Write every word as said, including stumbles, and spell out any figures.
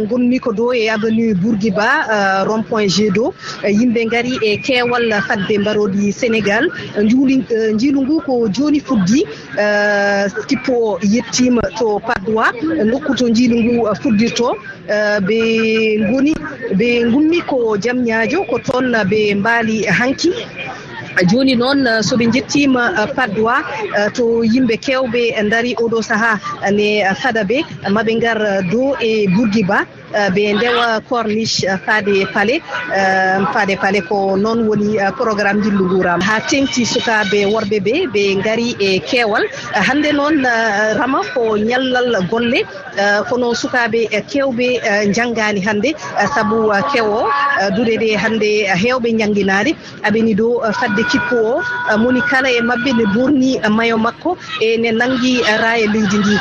Ngonmi ko ɗo e avenue Bourguiba, rond point Jet d'eau. Yimɓe ngari e keewal fadde mbaroodi Sénégal. Njuuli njiilu ngu ko jooni fuɗɗi. Kippu o yettiima to Patte d'Oie, nokku to njiilu ngu fuɗɗirto. Ɓe ngoni ɓe ngummi ko Jamñaajo, ko toon ɓe mbaali hanki. Jooni noon, so ɓe njettiima Patte d'Oie, to yimɓe keewɓe ndari oɗo sahaa, ne fada ɓe maɓe ngar ɗo e Bourguiba. Ɓe ndewa Corniche, faade Palais. Faade Palais ko noon woni programme njillu nguuraama. Haa teeŋti sukaaɓe worɓe ɓe, ɓe ngari e keewal. Hannde noon, rama ko ñallal golle. Kono sukaaɓe keewɓe njanngaani hannde, sabu kewo duɗe ɗe hannde heewɓe njannginaade. Aɓeni ɗo fadde kippu o. Moni kala e maɓɓe ne ɓorni mayo makko e ne nanngi raaya leydi ndi.